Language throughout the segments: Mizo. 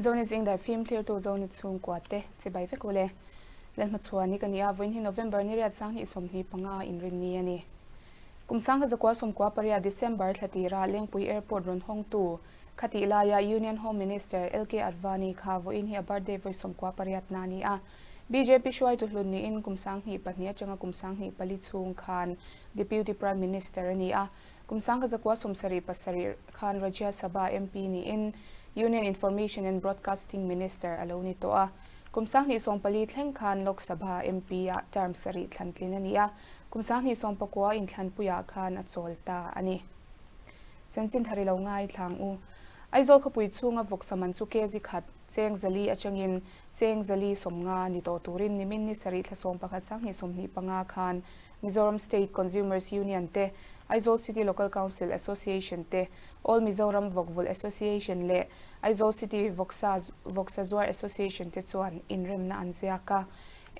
Zoni Zingdai fim thlirtu Zoni chhungkua te chibai vek ule. Lalhmachhuan ni ka ni a, vawiin hi November ni riat 2025 inrinni a ni. Kum 1998 December thla tira Lengpui Airport rawn hawngtu khatih laia Union Home Minister LK Advani kha vawiin hi a birthday vawi 98 na a ni a. Bjp hruaitu hlun niin kum 2002 atanga kum 2004 chhung khan Deputy Prime Minister a ni a. Kum 1977 khan Rajya Sabha MP niin Union Information and Broadcasting Minister a lo ni tawh a. Kum 2014 thleng khan Lok Sabha MP ah term sarih thlan tlin a ni a. Kum 2019 inthlanpuiah khan a chawl ta a ni. Chanchin thar i lo ngaithlang u. Aizawl khawpui chhunga vawksa man chu kg khat cheng 400 atangin cheng 450 ni tawh turin nimin ni sarih thla 11 2025 khan Mizoram State Consumers Union te, Aizawl City Local Council Association te, All Mizoram Vawkvulh Association leh Aizawl City Vawksa Vawksa Zuar Association te chuan inremna an ziak a.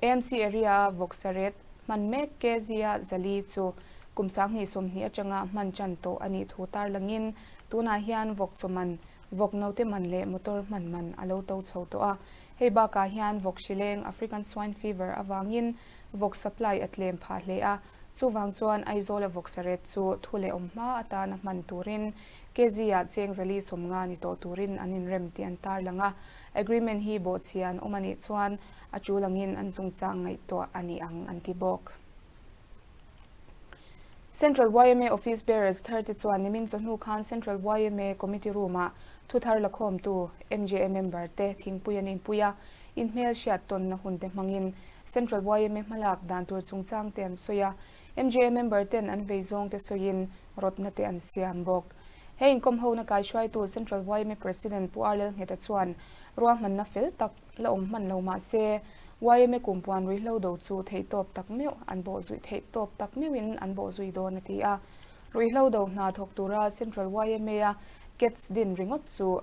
AMC area-a vawksa ret hman mek kg-a 400 chu kum 2020 atanga hman tan tawh a nih thu tarlangin tunah hian vawk chaw man, vawk note man leh motor hman man a lo to chho tawh a. Hei bakah hian vawk hrileng, African Swine Fever, avangin vawk supply a tlem phah hle a, chuvang chuan Aizawla vawksa ret chu thu leh awm hma atana hman turin kg-ah cheng 450 ni tawh turin an inrem tih an tarlang a, agreement hi bawhchhia an awm a nih chuan a tul angin an chungchang ngaihtuah a ni ang an ti bawk. Central yma Office Bearers thar te chuan nimin chawhnu khan Central yma Committee Room-ah thuthar lakhawmtu MJA member te thingpui an inpui a, inhmel hriat tawnna hun te hmangin Central yma hmalak dan tur chungchang te an sawi a, MJA member ten an vei zawng te sawiin rawtna te an siam bawk. He inkawm hona kaihruaitu Central yma President Pu Arlel Ngheta chuan ruahmanna fel tak la awm hman lo mah se, yma kumpuan ruihhlo do chu theihtawp tak meuh an bawh zui theihtawp tak meuhin an bawh zui dawn a ti a. Ruihhlo do hna thawk tura Central yma a Cats din ringawt chu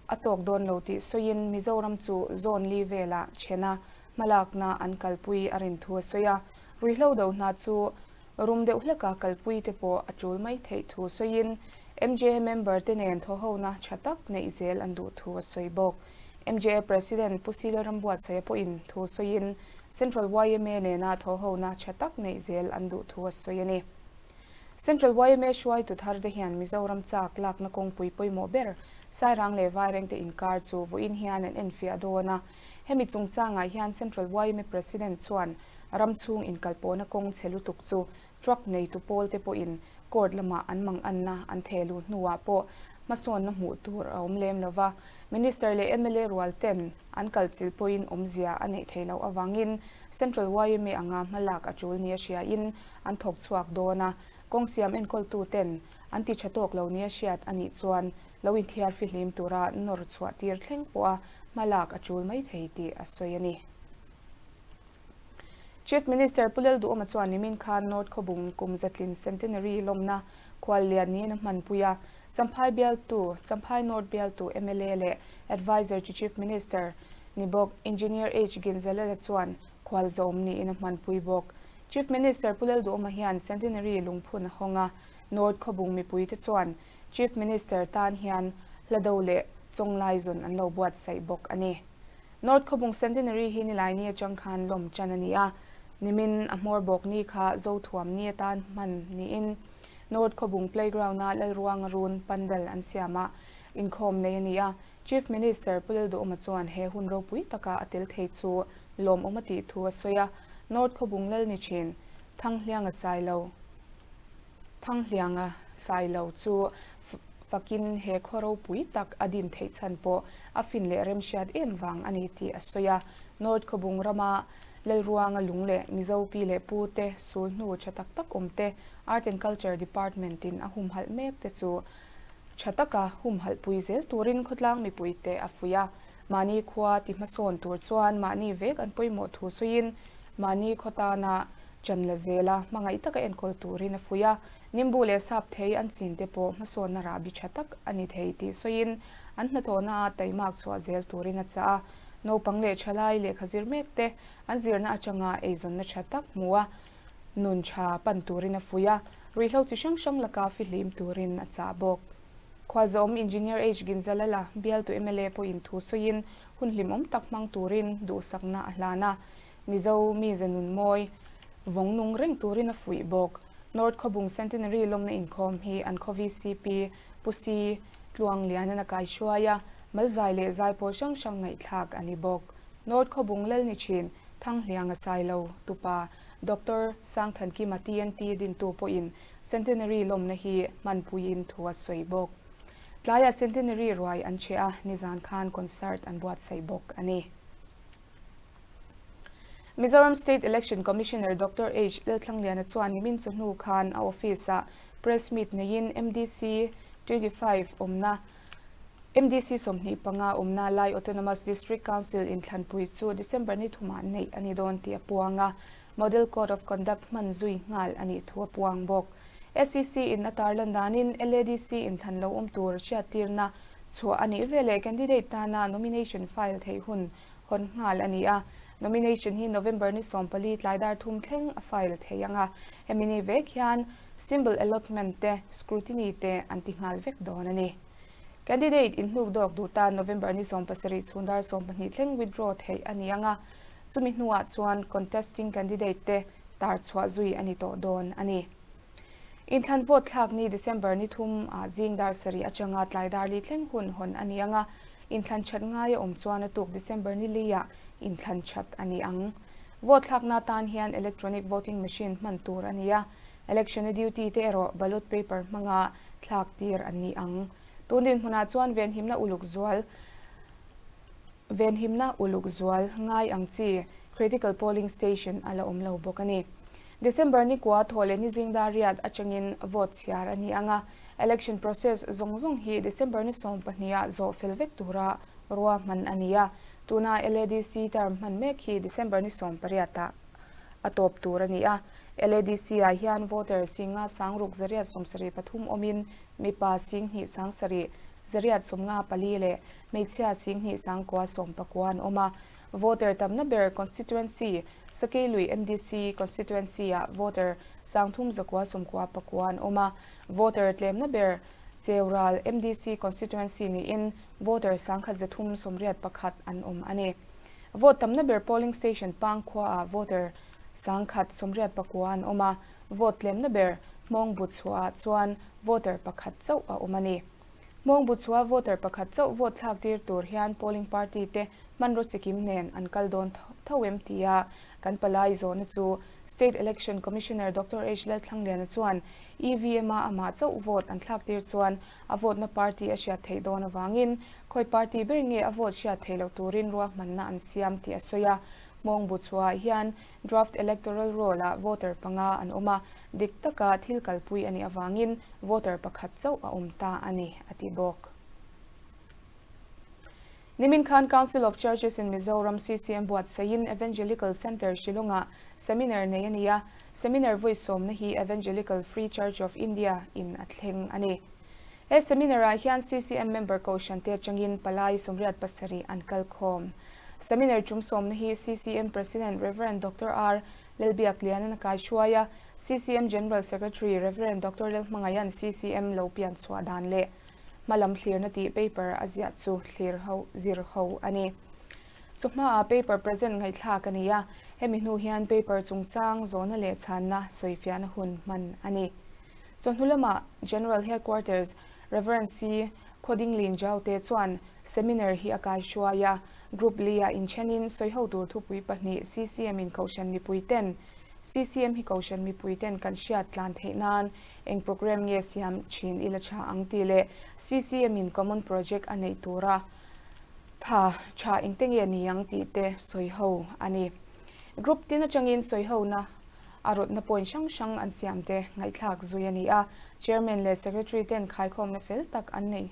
a tawk dawn lo tih sawiin Mizoram chu zone li velah chhena hmalakna an kalpui a rin thu a sawi a. Ruihhlo do hna chu rum deuh hleka kalpui te pawh a tul mai theih thu sawiin MJA member te nen thawhhona tha tak neih zel an duh thu a sawi bawk. MJA President Pu Sila Rambuatsaia pawhin thu sawiin Central yma nena thawhhona tha tak neih zel an duh thu a sawi a ni. Central yma hruaitu thar te hian Mizoram chak lakna kawngpui pawimawh ber Sairang leh Vairengte inkar chu vawiin hian an enfiah dawn a. Hemi chungchangah hian Central yma President chuan ram chhung inkalpawhna kawng chhe lutuk chu truck neitu pawl te pawhin court lamah an manganna an theh luh hnuah pawh hmasawnna hmuh tur a awm lem lo va. Minister leh mla rual ten an kalchilh pawhin awmzia a neih theih loh avangin Central yma anga hmalak a tul nia hriain an thawk chhuak dawn a, kawng siam enkawltu ten an ti tha tawk lo nia hriat a nih chuan lo inthiar fihlim tura nawr chhuah tir thleng pawha hmalak a tul mai thei tih a sawi a ni. Chief Minister Pu Lalduhawma chuan nimin khan North Khawbung kum zatlin Centenary lawmna khual lian niin a hmanpui a. Champhai bialtu, Champhai North bialtu mla leh Adviser to Chief Minister ni bawk Engineer H Ginzalala chuan khual zawm niin a hmanpui bawk. Chief Minister Pu Lalduhawma hian Centenary lungphun a hawng a, North Khawbung mipuite chuan Chief Minister tan hian hlado leh chawnglai zawn an lo buatsaih bawk a ni. North Khawbung Centenary hi Nilaini atang khan lawm tan a ni a, nimin a hmawr bawk ni kha Zothuam ni atan hman niin North Khawbung Playground-a Lalruanga run pandal an siamah inkhawm nei a ni a. Chief Minister Pu Lalduhawma chuan he hun ropui taka a tel thei chu lawmawm a tih thu a sawi a, North Khawbung Lal ni thin Thanghlianga Sailo Thanghlianga Sailo chu fakin he khaw ropui tak a din theih chhan pawh a fin leh remhriat em vang a ni tih a sawi a. North Khawbung rama Lalruanga lung leh Mizo pi leh pu te sul hnu tha tak tak awm te Art and Culture Department in a humhalh mek te chu tha taka humhalh pui zel turin khawtlang mipui te a fuih a. Mahni khua ti hmasawn tur chuan mahni vek an pawimawh thu sawiin mahni khaw tana chan la zela hmangaih taka enkawl turin a fuih a. Nimbu leh sap thei an chin te pawh hmasawnna rahbi tha tak a ni thei tih sawiin an hnathawhna ah taimak chhuah zel turin a chah a. Naupang leh thalai lehkha zir mek te an zirna atanga eizawnna tha tak hmu a, nun tha pan turin a fuih a, ruihhlo chi hrang hrang laka fihlim turin a chah bawk. Khualzawm Engineer H Ginzalala, bialtu mla pawhin thu sawiin hun hlimawm tak hmang turin duhsakna a hlan a, Mizo mize nun mawi vawng nung reng turin a fuih bawk. North Khawbung Centenary lawmna inkhawm hi an khaw VCP Pu Si Tluanglianan a kaihruai a, malzai leh zaipawl hrang hrang ngaihthlak a ni bawk. North Khawbung lal ni thin Thanghlianga Sailo tupa Doctor Sangthankima TNT dintu pawhin Centenary lawmna hi hmanpuiin thu a sawi bawk. Tlaiah Centenary ruai an che a, nizan khan concert an buatsaih bawk a ni. Mizoram State Election Commissioner Doctor H Lalthlangliana chuan nimin chawhnu khan a office-ah press meet neiin MDC 25 awmna MDC 25 awmna Lai Autonomous District Council inthlanpui chu December ni thumah neih a ni dawn tih a puang a, Model Code of Conduct hman zui nghal a nih thu a puang bawk. SEC in a tarlan danin LADC inthlan lo awm tur hriattirna chhuah a nih veleh candidate tana nomination file theih hun hawn nghal a ni a. Nomination hi November ni 14 tlai dar thum thleng a file thei ang a, hemi ni vek hian symbol allotment te, scrutiny te an ti nghal vek dawn a ni. Candidate inhnuk dawk duh tan November ni 17 chhun dar 12 thleng withdraw theih a ni ang a, chumi hnuah chuan contesting candidate te tar chhuah zui a ni tawh dawn a ni. Inthlan vote thlak ni December ni thum ah zing dar sarih atanga tlai dar li thleng hun hawn a ni ang a, inthlan that ngai a awm chuan a tuk December ni li ah inthlan that a ni ang. Vote thlakna atan hian electronic voting machine hman tur a ni a, election a duty te erawh ballot paper hmanga thlak tir an ni ang. Tun dinhmunah chuan venhimna uluk zual venhimna uluk zual ngai ang chi critical polling station a la awm lo bawk a ni. December ni kua thaw leh ni zing dar riat atangin vote chhiar a ni ang a, election process zawng zawng hi December ni 12 ah zawh fel vek tura rua hman a ni a, tuna LADC term hman mek hi December ni 18 ah a tawp tur a ni a. LADC ah hian voter singa sangruk 873 awmin mipa 2 7 854 leh hmeichhia 2 9 19 an awm a. Voter tamna ber constituency Sakeilui MDC constituency ah voter 3399 an awm a, voter tlemna ber Cheural MDC constituency niin voter 1381 an awm a ni. Vote tamna ber polling station Pangkhua ah voter 189 an awm a, vote tlemna ber Hmawngbuchhuah ah chuan voter pakhat chauh a awm a ni. Hmawngbuchhuah voter pakhat chauh vote thlak tir tur hian polling party te hmanraw chikim nen an kal dawn tho em ti a, kan palai zawhna chu State Election Commissioner Doctor H Lalthlangliana chuan EVM a amah chauh vote an thlak tir chuan a vote na party a hriat theih dawn avangin khawi party ber nge a vote hriat theih loh turin ruahmanna an siam tih a sawi a. Hmawngbuchhuah hian draft electoral roll ah voter panga an awm a, dik taka thil kalpui a nih avangin voter pakhat chauh a awm ta a ni, a ti bawk. Nimin khan Council of Churches in Mizoram, CCM, buatsaihin Evangelical Centre Shillong-ah seminar nei a ni a, seminar vawi sawmna hi Evangelical Free Church of India in a thleng a ni. He seminar-ah hian CCM member kohhran te atangin palai 87 an kal khawm. Seminar tum sawmna hi CCM President Rev. Doctor R. Lalbiaklianan a kaihruai a, CCM General Secretary Rev. Doctor Lalhmangaiha'n CCM lo pian chhuah dan leh hmalam thlirna tih paper a ziah chu thlir ho zir ho a ni. Chawhmaah paper present ngaihthlak a ni a, hemi hnu hian paper chungchang zawhna leh chhanna sawifiahna hun hman a ni. Chawhnu lamah General Headquarters Rev. C. Khawdinglin Jaute chuan seminar hi a kaihruai a, Group li-ah inthenin sawiho tur thupui pahnih CCM in Kohhran mipui ten CCM hi Kohhran mipui ten kan hriat tlan theih nan eng programme nge siam thin ila tha ang tih leh CCM in common project a neih tura tha tha engte nge ni ang tih te sawiho a ni. Group tin atangin sawihona a rawtna point hrang hrang an siam te ngaihthlak zui a ni a, Chairman leh Secretary ten khaikhawmna fel tak an neih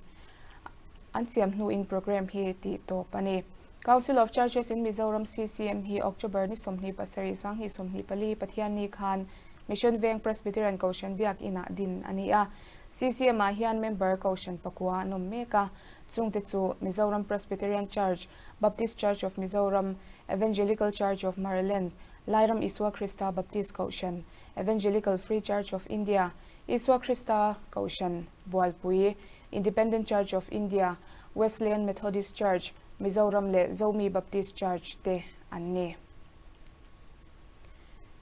an siam hnuin programme hi tih tawp a ni. Council of Churches in Mizoram, CCM, hi October ni 27 2024 Pathianni khan Mission Veng Presbyterian Kohhran Biak Inah din a ni a. CCM ah hian member Kohhran pakua an awm mek a, chungte chu Mizoram Presbyterian Church, Baptist Church of Mizoram, Evangelical Church of Maryland, Lairam Isua Krista Baptist Kohhran, Evangelical Free Church of India, Isua Krista Kohhran, Bualpui. Independent Church of India, Wesleyan Methodist Church, Mizoram leh Zomi Baptist Church te an ni.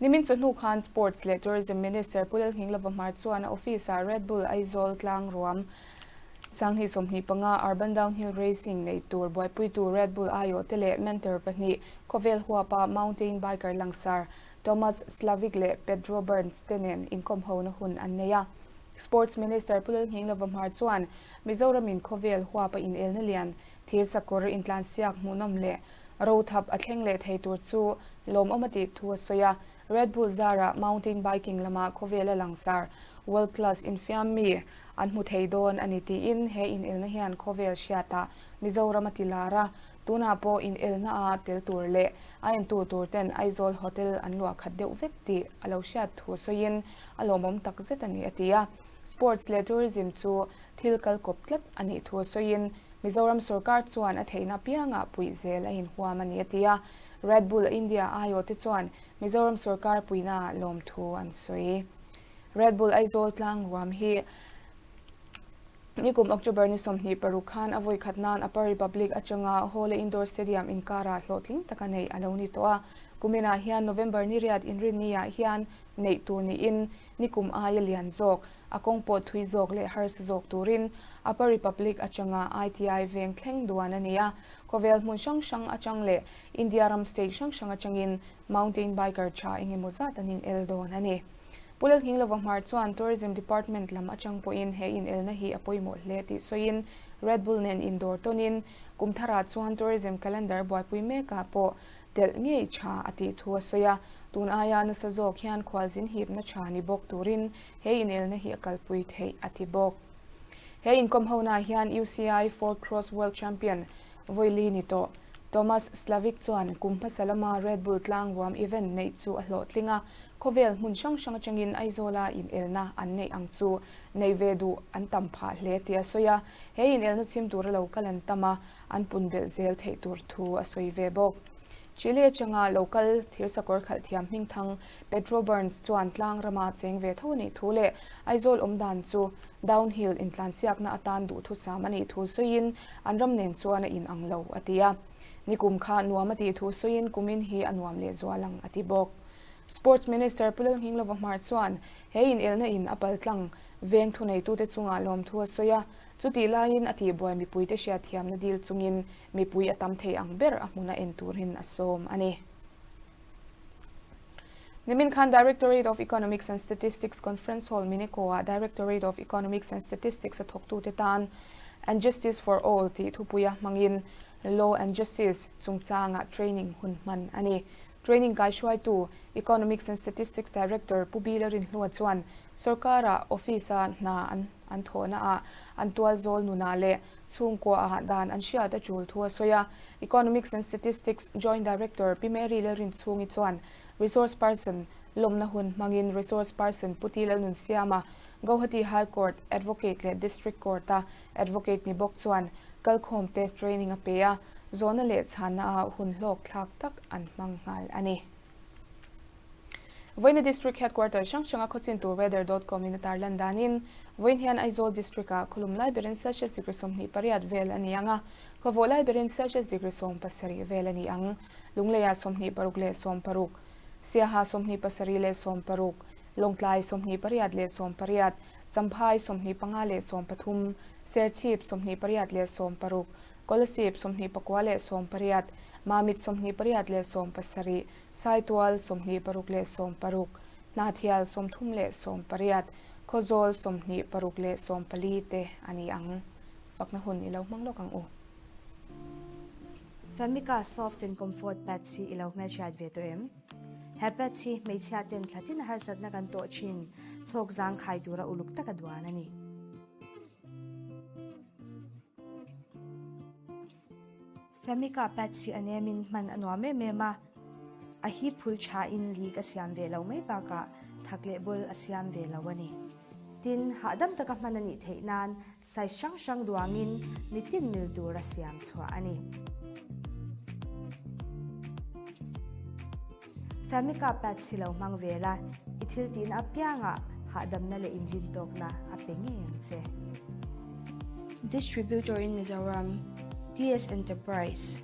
Nimin chawhnu khan Sports leh Tourism Minister Pu Lalnghinglova Hmar chuan a office-ah Red Bull Aizawl tlang ruam Sanghnih 25 Urban Downhill Racing nei tur buaipuitu Red Bull aiawhte leh mentor pahnih khawvel huapa mountain biker langsar Thomas Slavik leh Pedro Burns te nen inkawmhona hun an nei a. Sports Minister Pu Lalnghinglova Hmar chuan Mizoramin khawvel huapa inelna lian thir sakawr intlansiak hmuhnawm leh rothap a thleng leh thei tur chu lawmawm a tih thu a sawi a. Red Bull zarah mountain biking lama khawvela langsar world class infiam mi an hmu thei dawn a ni tiin he inelna hian khawvel hriatah Mizoram a ti lar a, tunah pawh inelna a tel tur leh a entu tur ten Aizawl Hotel an luah khat deuh vek tih a lo hriat thu sawiin a lawmawm tak zet a ni a ti a. Sports leh Tourism chu thil kal kawp tlat a nih thu sawiin Mizoram sorkar chuan a theihna piangah puih zel a inhuam a ni a ti a. Red Bull India aiawhte chuan Mizoram sorkar puihnaah lawmthu an sawi. Red Bull Aizawl tlang ruam hi nikum October ni 26 khan a vawi khat nan Upper Republic atanga Hawle Indoor Stadium inkarah hlawhtling taka neih a lo ni tawh a. Kuminah hian November ni riat inrinniah hian neih tur niin nikum aia lian zawk, a kawng pawh thui zawk leh harsa zawk turin Upper Republic atanga ITI veng thleng duan a ni a. Khawvel hmun hrang hrang atang leh India ram state hrang hrang atangin mountain biker tha engemaw zat an inel dawn a ni. Pu Lalnghinglova Hmar chuan Tourism Department lam atang pawhin he inelna hi a pawimawh hle tih sawiin Red Bull nen indawr tawnin kum tharah chuan Tourism Calendar buaipui mekah pawh telh ngei tha a tih thu a sawi a, tun aia nasa zawk hian khualzin hipna tha ni bawk turin he inelna hi a kalpui theih a ti bawk. He inkawm hona hian UCI Four Cross World Champion Vawili ni tawh. Thomas Slavik chuan kum hmasa lama Red Bull tlang ruam event neih chu a hlawhtling a, khawvel hmun hrang hrang atangin Aizawla inelna an neih ang chu nei ve duh an tam phah hle tih a sawi a, he inelna chhim tura lo kal an tam a, an pun belh zel theih tur thu a sawi ve bawk. Chile atanga lo kal thirsakawr khalh thiam hmingthang Pedro Burns chuan tlang rama cheng ve tho a nih thu leh Aizawl awm dan chu downhill intlansiakna atan duhthusam a nih thu sawiin an ram nen chuan a inang lo a ti a. Nikum kha nuam a tih thu sawiin kumin hi a nuam leh zual ang a ti bawk. Sports Minister Pu Lalnghinglova Hmar chuan he inelna in a paltlang veng thuneitute chungah lawmthu a sawi a, chutih laiin a tihbuai mipuite hriatthiamna dil chungin mipui a tam thei ang ber a hmuna en turin a sawm a ni. Nimin khan Directorate of Economics and Statistics Conference Hall Mineko-ah Directorate of Economics and Statistics a thawktute tan And Justice for All tih thupuia hmangin Law and Justice chungchanga training hun hman a ni. Training kaihruaitu Economics and Statistics Director Pu Bila Rinhlua chuan sorkara office-a hna an an thawhnaah an tualzawl nunah leh chhungkuaah dan an hriat a tul thu a sawi a. Economics and Statistics Joint Director Pi Mary Lalrinchhungi chuan Resource Person lawmna hun hmangin Resource Person Pu Ti Lalnunsiama, Guwahati High Court Advocate leh District Court-a Advocate ni bawk chuan kalkhawmte training a pe a, zawhna leh chhanna-ah hun hlawkthlak tak an hmang nghal a ni. Vawiina District Headquarter hrang hranga khawchintu weather dot com in a tarlan danin, vawiin hian Aizawl District-ah khawlum lai berin Celsius degree 28 vel a ni ang a, khawvawh lai berin Celsius degree 17 vel a ni ang. Lungleiah 26 leh 16, Siaha 27 leh 16, Lawngtlai 28 leh 18, Champhai 25 leh 13, Serchhip 28 leh 16, Kolasib 24 leh 18, Mamit 28 leh 17, Saitual 26 leh 16, Hnathial 30 leh 18, Khawzawl 26 leh 14 te a ni ang. Fakna hun i lo hmang lawk ang u. Famica Soft and Comfort Pads hi i lo hmelhriat ve tawh em? He pads hi hmeichhia ten thlatin harsatna kan tawh thin chhawk zangkhai tura uluk taka duan a ni. Famica pads hi a nemin hman a nuam em em a, a hip phul thain leak a siam ve lo mai bakah thak leh bul a siam ve lo a ni. Tin, hahdam taka hman a nih theih nan size hrang hrang duangin mitin mil tura siam chhuah a ni. Famica pads hi lo hmang ve la, i thil tihna apiangah hahdamna leh inrintawkna a pe ngei ang che. Distributor in Mizoram, TS Enterprise.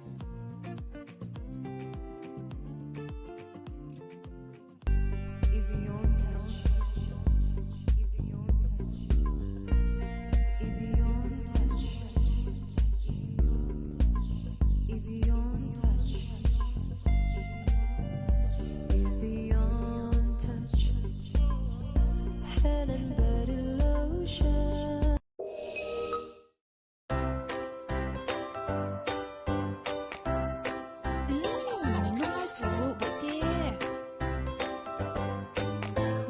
Lungngai suh ru bawihte.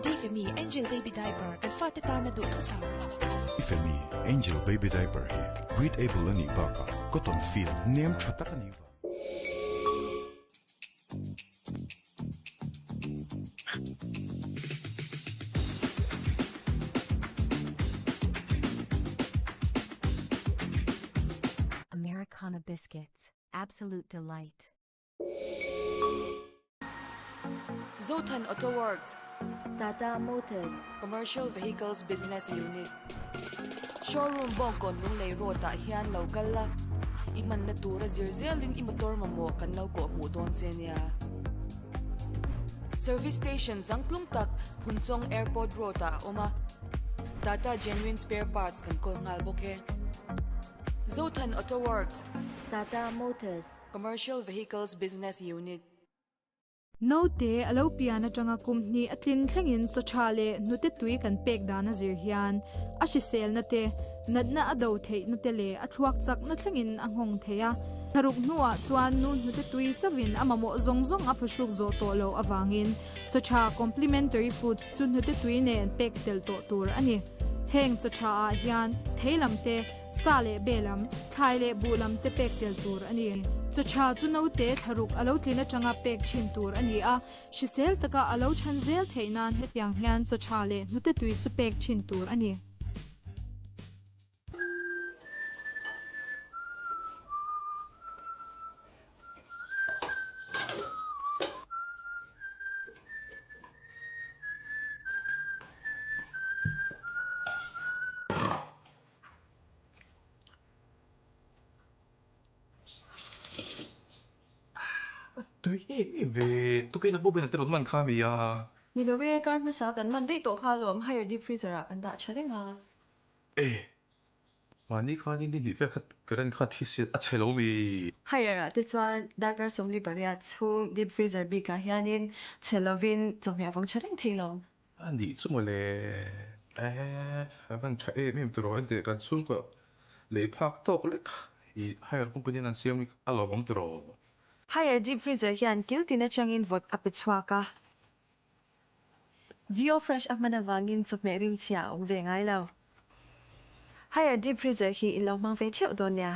Dave-mi Angel Baby Diaper kan fate tana duh thusam. Dave-mi Angel Baby Diaper hi breathable a nih bakah cotton feel nem tha tak a nih vang. Americana Biscuits, absolute delight. Zothan Auto Works. Tata Motors. Commercial Vehicles Business Unit. Showroom Bawngkawn Lunglei Road ah hian lo kal la, i hmanna tura zir zelin i motor mamawh kan lo kawh hmuh dawn che nia. Service Station changtlung tak Phunchawng Airport Road ah a awm a, Tata Genuine Spare Parts kan kawl nghal bawk e. Zothan Auto Works. Tata Motors. Commercial Vehicles Business Unit. Naute a lo pian atanga kum hnih a tlin thlengin chaw tha leh hnute tui kan pek dan a zir hian a hriselna te, natna a do theihna te leh a thluak chakna thlengin a nghawng thei a. Thlaruk hnuah chuan nu hnute tui chauhin a mamawh zawng zawng a phuhruk zawh tawh loh avangin chaw tha complementary foods chu hnute tui nen pek tel tawh tur a ni. Heng chaw tha ah hian thei lam te, Sa leh be lam, thlai leh buh lam te pek tel tur a ni. Chaw tha chu naute thlaruk a lo tlin atanga pek thin tur a ni a, hrisel taka a lo chhan zel theih nan hetiang hian chaw tha leh hnute tui chu pek thin tur a ni. Tui em em ve, tukin a bawbin a te rawn man kha a ni a. Ni lo e, kar hmasa kan man daih tawh kha alawm, higher deep freezer ah kan dah tha reng a. E, mahni khanin ni hnih vel kha current kha thi siat a chhe lo mi. Higher ah te chuan darkar 48 chhung deep freezer bik ah hianin chhe lovin chawhmeh a vawng tha reng thei lo. A nih chu mawle. Eh, a van tha em em tiraw enteh kan chhungkaw lei phak tawk lek i hire company an siam hi a lawmawm tiraw. Hire deep freezer hian kil tin atangin vawt a pe chhuak a. Geo fresh a hman avangin chawhmeh rimchhia a awm ve ngai lo. Hire deep freezer hi in lo hmang ve theuh dawn nia.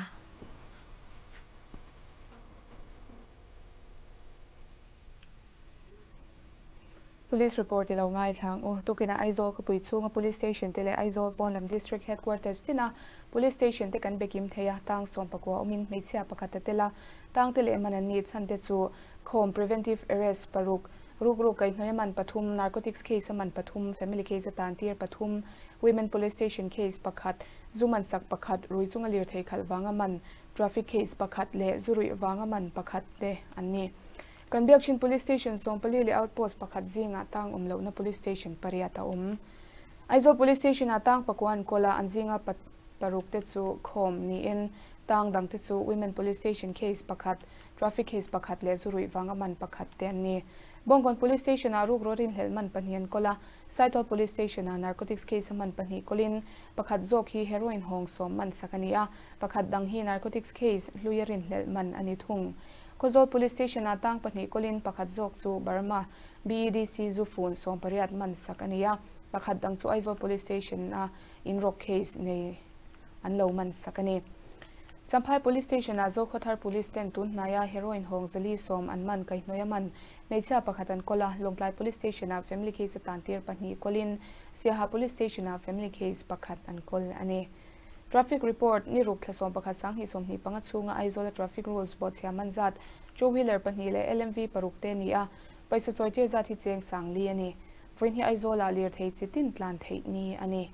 Police report i lo ngaithlang u. Tukinah Aizawl khawpui chhunga Police Station te leh Aizawl pawnlam District Headquarters tina Police Station te kan bekim thei a, tang 19 awmin hmeichhia pakhat a tel a, tangte leh man an nih chhan te chu khawm preventive arrest paruk, Rukru kaihhnawih a man pathum, narcotics case a man pathum, family case a tan tir pathum, women police station case pakhat, zu man sak pakhat, rui chunga lirthei khalh vanga man, traffic case pakhat leh zu ruih vanga man pakhat te an ni. Kan Biakchhin Police Station 14 leh outpost pakhat zingah tang awm lohna Police Station pariat a awm. Aizawl Police Station ah tang pakua an kawl a, an zinga paruk te chu khawm niin tang dang te chu Women Police Station case pakhat, Traffic case pakhat leh zu ruih vanga man pakhat te an ni. Bawngkawn Police Station-ah rukru rinhlelh man pahnih an kawl a, Saitual Police Station-ah narcotics case-a man pahnih kawlin pakhat zawk hi heroin hawng sawm man sak a ni a, pakhat dang hi narcotics case hluia rinhlelh man a ni thung. Khawzawl Police Station-ah tang pahnih kawlin pakhat zawk chu Burma BEDC zu fun 18 man sak a ni a, pakhat dang chu Aizawl Police Station-a inrawk case nei an lo man sak a ni. Champhai Police Station-ah Zokhawthar Police ten tun hnaia heroin hawng zali sawm an man kaihhnawih a man hmeichhia pakhat an kawl a, Lawngtlai Police Station-ah family case a tan tir pahnih kawlin Siaha Police Station-ah family case pakhat an kawl a ni. Traffic report, Ni ruk thla 11 2025 chhunga Aizawla traffic rules bawhchhia man zat two wheeler pahnih leh LMV paruk te a ni a, pawisa chawitir zat hi cheng sang li a ni. Vawiin hi Aizawlah lirthei chi tin tlan theih ni a ni.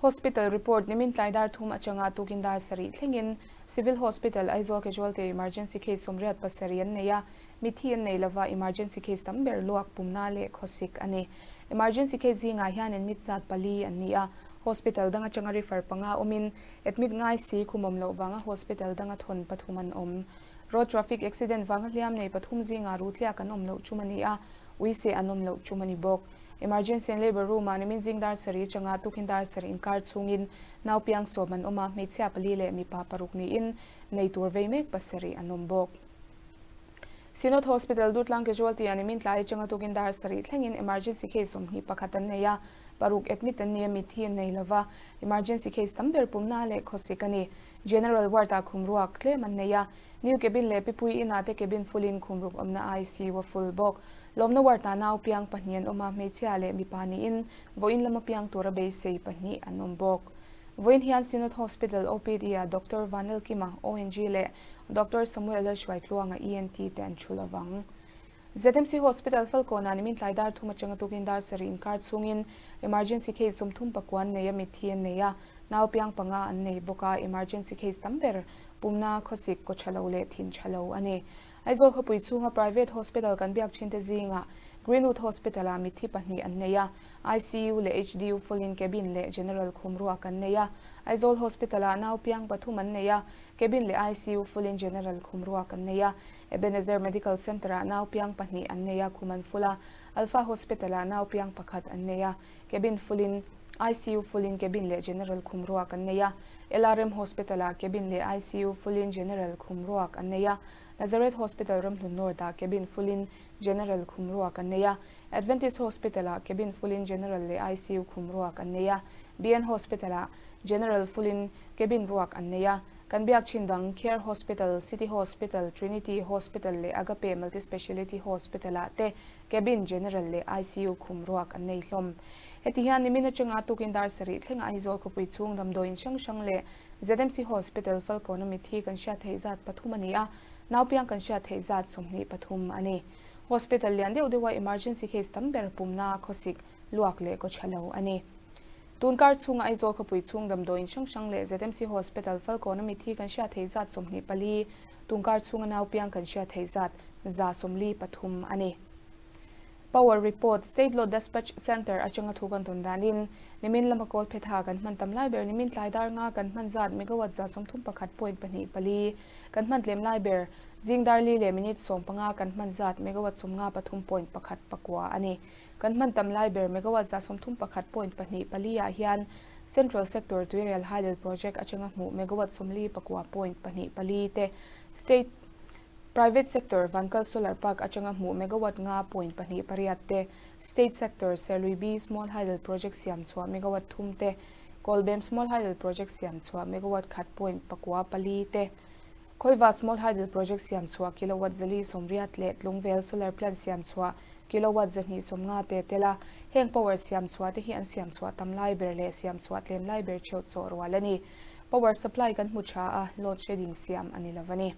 Hospital report nimin tlai dar thum atanga tukin dar sarih thlengin Civil Hospital Aizawl Casualty Emergency case 87 an nei a, mithi an nei lova emergency case tam ber luak pumna leh khawsik a ni. Emergency case zingah hian admit zat pali an ni a, hospital dang atanga refer panga awmin admit ngai si khum awm loh vanga hospital danga thawn pathum an awm. Road traffic accident vanga hliam nei pathum zingah rutliak an awm loh chum a ni a, uise an awm loh chum a ni bawk. Emergency and Labour Room-ah nimin zing dar sarih atanga tukin dar sarih inkar chhungin nau piang sawm an awm a, hmeichhia pali leh mipa paruk niin nei tur vei mek pasarih an awm bawk. Synod Hospital Dutlang Casualty-ah nimin tlai atanga tukin dar sarih thlengin emergency case 21 an nei a, paruk admit an ni a, mitthi an nei lova, emergency case tam ber pumna leh khawsik a ni. General Ward-ah khum ruak tlem an nei a, New Cabin leh Pipui Inn-ah te cabin full-in khum ruk awmna ICU a full bawk. Lawmna ward-ah nau piang pahnih an awm a, hmeichhia leh mipa niin vawiin lama piang tura beisei pahnih an awm bawk. Vawiin hian Synod Hospital OPD-ah Doctor Vanlalkima, ONG, leh Doctor Samuel Lalhruaitluanga, ENT, te an thu lovang. ZMC Hospital Falkawnah nimin tlai dar thum atanga tukin dar sarih inkar chhungin emergency case 39 an nei a, mitthi an nei a, nau piang panga an nei bawk a, emergency case tam ber pumna khawsik kaw tha lo leh thin tha lo a ni. Aizawl khawpui chhunga private hospital kan biak thin te zingah Greenwood Hospital-ah mitthi pahnih an nei a, ICU leh HDU full-in cabin leh general khum ruak an nei a. Aizawl Hospital-ah nau piang pathum an nei a, cabin leh ICU full-in general khum ruak an nei a. Ebenezer Medical Centre-ah nau piang pahnih an nei a, khum an full a. Alpha Hospital-ah nau piang pakhat an nei a, cabin full-in ICU full-in cabin leh general khum ruak an nei a. LRM Hospital-ah cabin leh ICU full-in general khum ruak an nei a. Nazareth Hospital Ramhlun North-ah cabin full-in general khum ruak an nei a. Adventist Hospital-ah cabin full-in general leh ICU khum ruak an nei a. BN Hospital-ah general full-in cabin ruak an nei a. Kan biak thin dang Care Hospital, City Hospital, Trinity Hospital leh Agape Multispeciality Hospital-ah te cabin general leh ICU khum ruak an nei hlawm. Heti hian nimin atanga tukin dar sarih thlenga Aizawl khawpui chhung damdawiin hrang hrang leh ZMC Hospital Falkawn a mitthi kan hriat theih zat pathum a ni a, naupiang kan hriat theih zat 23 a ni. Hospital lian deuh deuha emergency case tam ber pumna khawsik luak leh kaw tha lo a ni. Tunkar chhunga Aizawl khawpui chhung damdawiin hrang hrang leh ZMC Hospital Falkawn a mitthi kan hriat theih zat 24, tunkar chhunga naupiang kan hriat theih zat 143 a ni. Power Report, State Load Dispatch Centre atanga thu kan tawn danin, nimin lama kawl phetha kan hman tam lai ber nimin tlai dar nga kan hman zat megawatt 31.24, kan hman tlem lai ber zing dar li leh minute 15 kan hman zat megawatt 53.19 a ni. Kan hman tam lai ber megawatt 31.24 ah hian Central Sector Tuirial Hydel Project atanga hmuh megawatt 49.24 te, State Private sector Vankal Solar Park atanga hmuh megawatt 5.28 te, State sector Serlui B Small Hydel Project siam chhuah megawatt thum te, Kawlbem Small Hydel Project siam chhuah megawatt 1.94 te, Khawiva Small Hydel Project siam chhuah kilowatt 480 leh Tlungvel Solar Plant siam chhuah kilowatt 250 te tela heng power siam chhuah te hi an siam chhuah tam lai ber leh siam chhuah tlem lai ber theuh chaw rual a ni. Power supply kan hmu tha a, load shedding siam a ni lo a ni.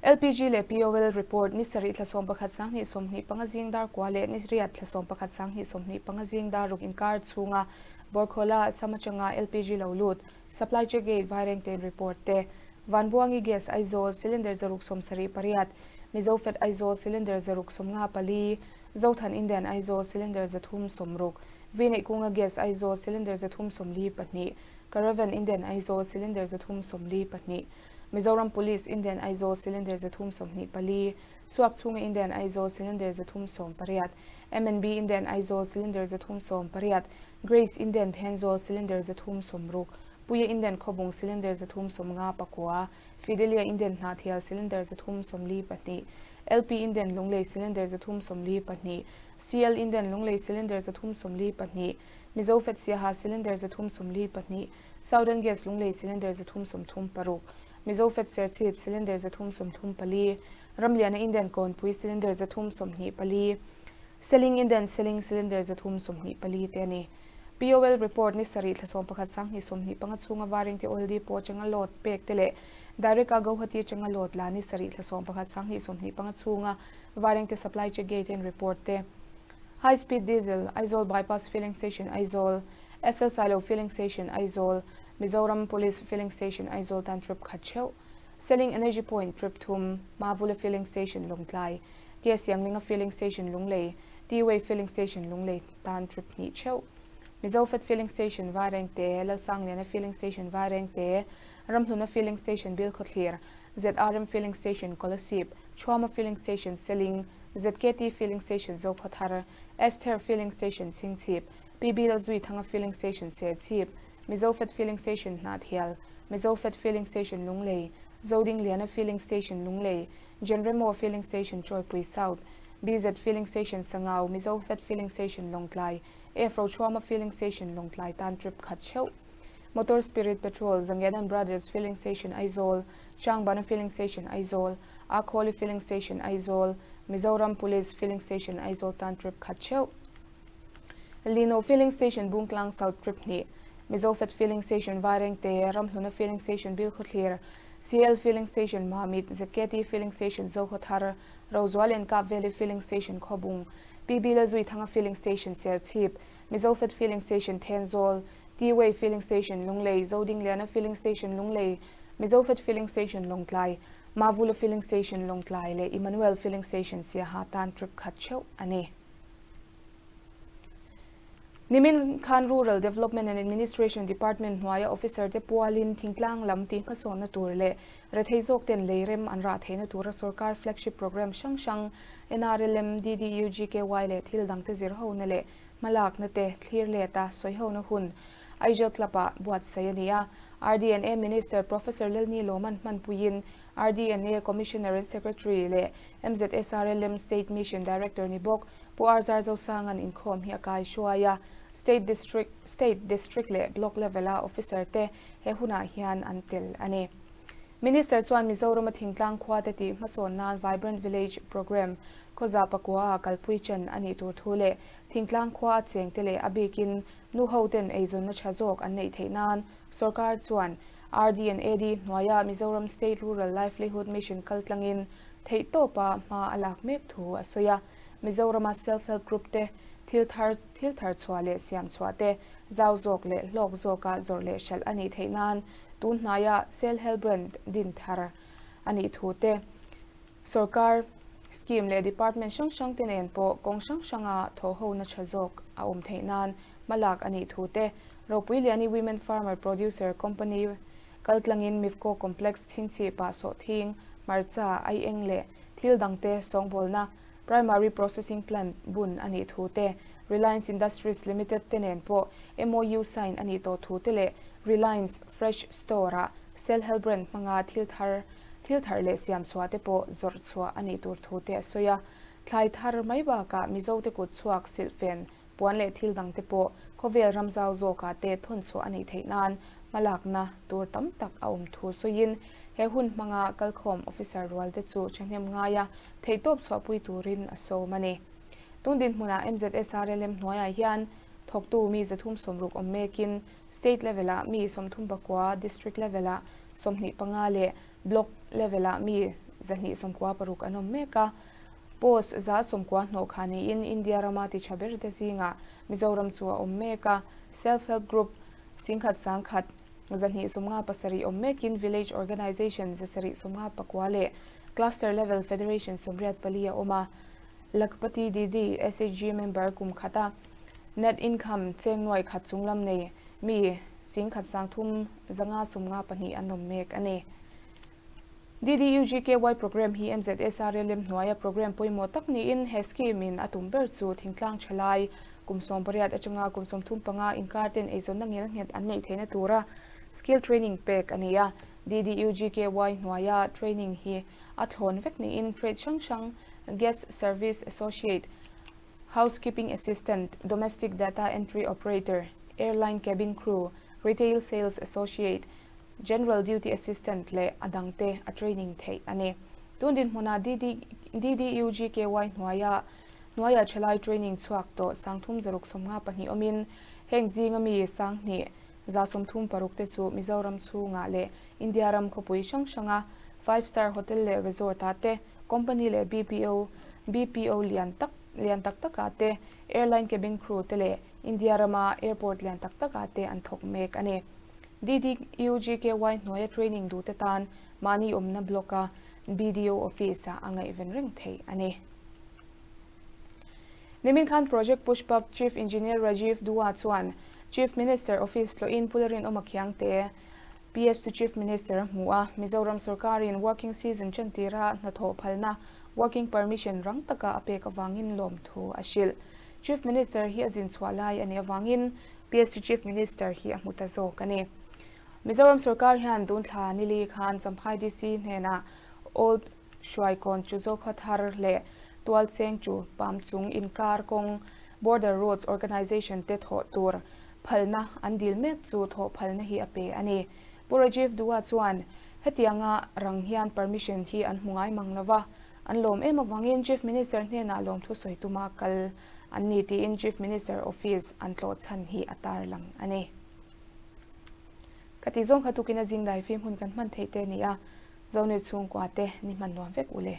LPG leh POL report ni sarih thla 11 2025 zing dar kua leh ni riat thla 11 2025 zing dar ruk inkar chhunga Borkhola Assam atanga LPG lo lut supply check gate Vairengte report te Vanbuangi Gas Aizawl cylinder 678, Mizofed Aizawl cylinder 654, Zothan Indian Aizawl cylinder 360, Vineikunga Gas Aizawl cylinder 342, Caravan Indian Aizawl cylinder 342, Mizoram Police Indian Aizawl cylinder 324, Suakchhunga Indian Aizawl cylinder 318, MNB Indian Aizawl cylinder 318, Grace Indian Thenzawl cylinder 360, Puia Indian Khawbung cylinder 359, Fidelia Indian Hnahthial cylinder 342, LP Indian Lunglei cylinder 342, CL Indian Lunglei cylinder 342, Mizofed Siaha cylinder 342, Southern Gas Lunglei cylinder 336, Mizofed Serchhip cylinder 334, Ramliana Indian Kawnpui cylinder 324, Seling Indian Seling cylinder 324 te a ni. POL report ni sarih thla 11 2025 chhunga Vairengte Oil Depot atanga load pek te leh Direct a Guwahati atanga load la ni sarih thla 11 2025 chhunga Vairengte Supply Check Gate in report te. High Speed Diesel, Aizawl Bypass Filling Station Aizawl, SL Sailo Filling Station Aizawl, Mizoram Police Filling Station Aizawl tan trip khat theuh, Seling Energy Point trip thum, Mavula Filling Station Lawngtlai, K Sianglinga Filling Station Lunglei, T-Way Filling Station Lunglei tan trip hnih theuh, Mizofet Filling Station Vairengte, Lalsangliana Filling Station Vairengte, Ramhluna Filling Station Bilkhawthlir, ZRM Filling Station Kolasib, Thuama Filling Station Seling, ZKT Filling Station Zokhawthar, Esther Filling Station Chhingchhip, PB Lalzuithanga Filling Station Serchhip, Mizofet Filling Station Hnahthial, Mizofet Filling Station Lunglei, Zodingliana Filling Station Lunglei, Genremo Filling Station Chawipui South, BZ Filling Station Sangau, Mizofet Filling Station Lawngtlai, F Rochuama Filling Station Lawngtlai tan trip khat theuh. Motor Spirit Petrol, Zangiadan Brothers Filling Station Aizawl, Changbana Filling Station Aizawl, Akhawli Filling Station Aizawl, Mizoram Police Filling Station Aizawl tan trip khat theuh. Lino Filling Station Bungtlang South trip hnih, Mizofet Filling Station Vairengte, Ramhluna Filling Station Bilkhawthlir, CL Filling Station Mamit, ZKT Filling Station Zokhawthar, Rozual and Kap Valley Filling Station Khawbung, PB Lalzuithanga Filling Station Serchhip, Mizofet Filling Station Thenzawl, T-Way Filling Station Lunglei, Zodingliana Filling Station Lunglei, Mizofet Filling Station Lawngtlai, Mavula Filling Station Lawngtlai leh Emmanuel Filling Station Siaha tan trip khat theuh a ni. Nimin khan Rural Development and Administration Department hnuaia officer te pualin thingtlang lam tih hmasawnna tur leh rethei zawk ten lei rem an rah theihna tura sorkar flagship programme hrang hrang NRLM, DDU, GKY leh thil dangte zir hona leh hmalakna te thlir leta sawihona hun Aizawl Club-ah buatsaih a ni a. RDNA Minister Professor Lalni Lawman hmanpuiin RDNA Commissioner and Secretary leh MZSRLM State Mission Director ni bawk Pu Arzar Zosanga'n inkhawm hi a kai hruai a. State District, State, District leh Block level-a officer te he hunah hian an tel a ni. Minister chuan Mizorama thingtlang khuate tih hmasawn nan Vibrant Village Programme khawza pakua ah kalpui chen a nih tur thu leh thingtlang khua a chengte leh a bikin nu hoten eizawnna tha zawk an neih theih nan sorkar chuan RD and AD hnuaia Mizoram State Rural Livelihood Mission kaltlangin theihtawpa hma a lak mek thu a sawi a. Mizorama Self Help Group te thil thar thil thar chhuah leh siam chhuah te zau zawk leh hlawk zawka zawrh leh hralh a nih theih nan tun hnaia Sel Help Brand din thar a nih thu te sorkar scheme leh department hrang hrang te nen pawh kawng hrang hranga thawhhona tha zawk a awm theih nan hmalak a nih thu te Ropuiliani Women Farmer Producer Company kaltlangin Mifco Complex chhinchhipah sawhthing, hmarcha, aieng leh thil dangte sawngbawlna Primary Processing Plant bun a nih thu te, Reliance Industries Limited te nen pawh MOU sign a nih tawh thu te leh Reliance Fresh Store-ah Sel Help Brand hmanga thil thar thil thar leh siam chhuah te pawh zawrh chhuah a nih tur thu te a sawi a. Thlai thar mai bakah Mizote kut chhuak silhfen puan leh thil dang te pawh khawvel ram zau zawkah te thawn chhuah a nih theih nan hmalakna tur tam tak a awm thu sawiin he hun hmanga kalkhawm officer rual te chu thahnem ngaia theihtawp chhuahpui turin a sawm a ni. Tun dinhmunah MZSRLM hnuaiah hian thawktu mi 360 awm mekin state level-ah mi 39, district level-ah 25 leh block level-ah mi 296 an awm mek a. Post 190 hnawh kha niin India rama ti tha ber te zingah Mizoram chu a awm mek a. Self Help Group 10 100 257 awm mekin Village Organisation 759 leh Cluster Level Federation 84 a awm a. Lakhpati Didi SHG member kum khata net income cheng nuai khat chunglam nei mi 10 352 an awm mek a ni. DDUGKY programme hi MZSRLM hnuaia programme pawimawh tak niin he scheme in a tum ber chu thingtlang thalai kum 18 atanga kum 35 inkar ten eizawnna ngel nghet an neih theihna tura skill training pek a ni a. DDUGKY hnuaia training hi a thlawn vek niin trade hrang hrang guest service associate, housekeeping assistant, domestic data entry operator, airline cabin crew, retail sales associate, General Duty Assistant leh a dangte a training theih a ni. Tun dinhmunah DDUGKY hnuaia hnuaia thalai training chhuak tawh 3652 awmin heng zinga mi 2136 te chu Mizoram chhungah leh India ram khawpui hrang hranga five star hotel leh resort ah te, company leh BPO BPO lian tak lian tak takah te, airline cabin crew te leh. India rama airport lian tak takah te an thawk mek a ni. DDUGKY hnuaia training duhte tan mahni awmna block-a BDO office-ah a ngaihven reng theih a ni. Nimin khan Project Pushpak Chief Engineer Rajiv Dua chuan Chief Minister Office tlawhin Pu Lalrinawma Khiangte, PS to Chief Minister a hmu a, Mizoram sorkarin working season chantira hnathawh phalna, working permission, rang taka a pek avangin lawmthu a hrilh. Chief Minister hi a zin chhuah lai a nih avangin PS to Chief Minister hi a hmu ta zawk a ni. Mizoram sorkar hian tunthla nili khan Champhai DC hnenah Old Hruaikawn chu Zokhaw thar leh Tualcheng chu Pamchung inkar kawng Border Roads Organisation te thawh tur phalna an dil mek chu thawh phalna hi a pe a ni. Pu Rajiv Dua chuan hetianga rang hian permission hi an hmu ngai mang lova, an lawm em avangin Chief Minister hnenah lawmthu sawi tuma kal an ni tiin Chief Minister Office an tlawh chhan hi a tarlang a ni. Ka ti zawng kha tukin a zing daifim hun kan hman theih te a ni a, Zone chhungkua te ni hman nuam vek u le.